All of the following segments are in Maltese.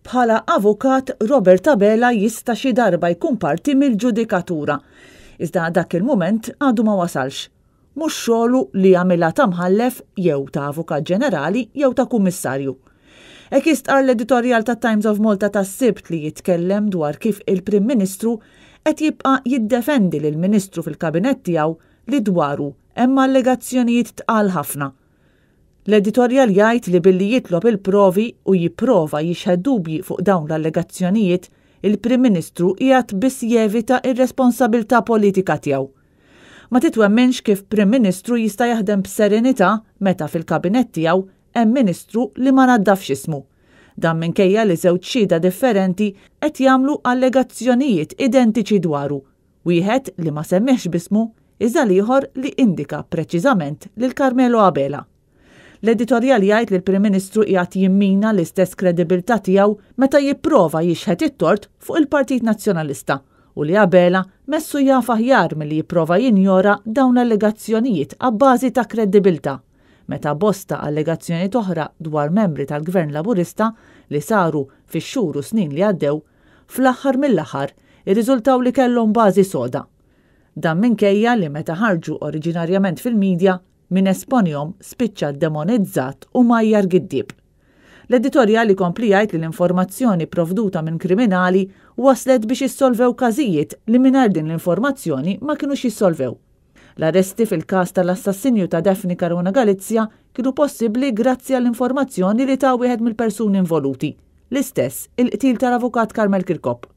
Bħala avukat, Robert Abela jista' xi darba jkun parti mill-ġudikatura. Iżda dak il-mument għadu ma wasalx. Mhux xogħlu li jagħmilha ta' mħallef jew ta' avukat ġenerali jew ta' kummissarju. Hekk jistqarr l-editorjal tat-Times of Malta tas-Sibt li jitkellem dwar kif il-Prim Ministru qed jibqa' jiddefendi lill-Ministru fil-Kabinett tiegħu li dwaru hemm allegazzjonijiet tqal ħafna. L-editorjal jgħid li billi jitlob il-provi u jipprova jixħet dubji fuq dawn l-allegazzjonijiet, il-Prim Ministru qiegħed biss jevita r-responsabilità politika tiegħu. Ma titwemminx kif Prim Ministru jista' jaħdem b'serenità meta fil-Kabinett tiegħu hemm Ministru li ma naddafx ismu. Dan minkejja li żewġ xhieda differenti qed jagħmlu allegazzjonijiet identiċi dwaru, Wieħed li ma semmihx b'ismu, iżda l-ieħor li indika preċiżament lil Carmelo Abela. L-editorjal jgħid li l-Prim Ministru qiegħed jimmina l-istess kredibilità tiegħu meta jipprova jixħet it-tort fuq il-Partit Nazzjonalista u li Abela messu jaf aħjar milli jipprova jinjora dawn l-allegazzjonijiet abbażi ta' kreddibilità meta bosta allegazzjonijiet oħra dwar membri tal-Gvern Laburista li saru fix-xhur u snin li għaddew fl-aħħar mill-aħħar irriżultaw li kellhom bażi soda. Dan minkejja li meta ħarġu oriġinarjament fil-media, min esponihom spiċċa ddemonizzat u mgħajjar giddieb. L-editorjal ikompli jgħid li l-informazzjoni pprovduta minn kriminali wasslet biex issolvew każijiet li mingħajr din l-informazzjoni ma kinux jissolvew. L-arresti fil-każ tal-assassinju ta' Daphne Caruana Galizia kienu possibbli grazzi għall-informazzjoni li ta wieħed mill-persuni involuti. L-istess, il-qtil tal-Avukat Carmel Kirkop.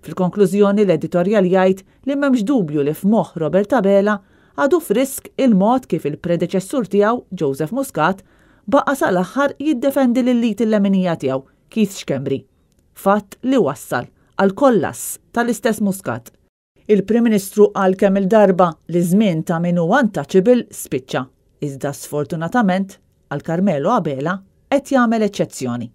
Fil-konklużjoni l-editorjal jgħid li m'hemmx dubju li f'moħħ Robert Abela għadu frisk il-mod kif il-predeċessur tiegħu, Joseph Muscat, baqa' sal-aħħar jiddefendi lill-id il-leminija tiegħu, Keith Schembri. Fatt li wassal għall-kollass tal-istess Muscat. Il-Prim Ministru qal kemm-il darba li ż-żmien ta' min hu untouchable spiċċa, iżda sfortunatament għal Carmelo Abela qed jagħmel eċċezzjoni.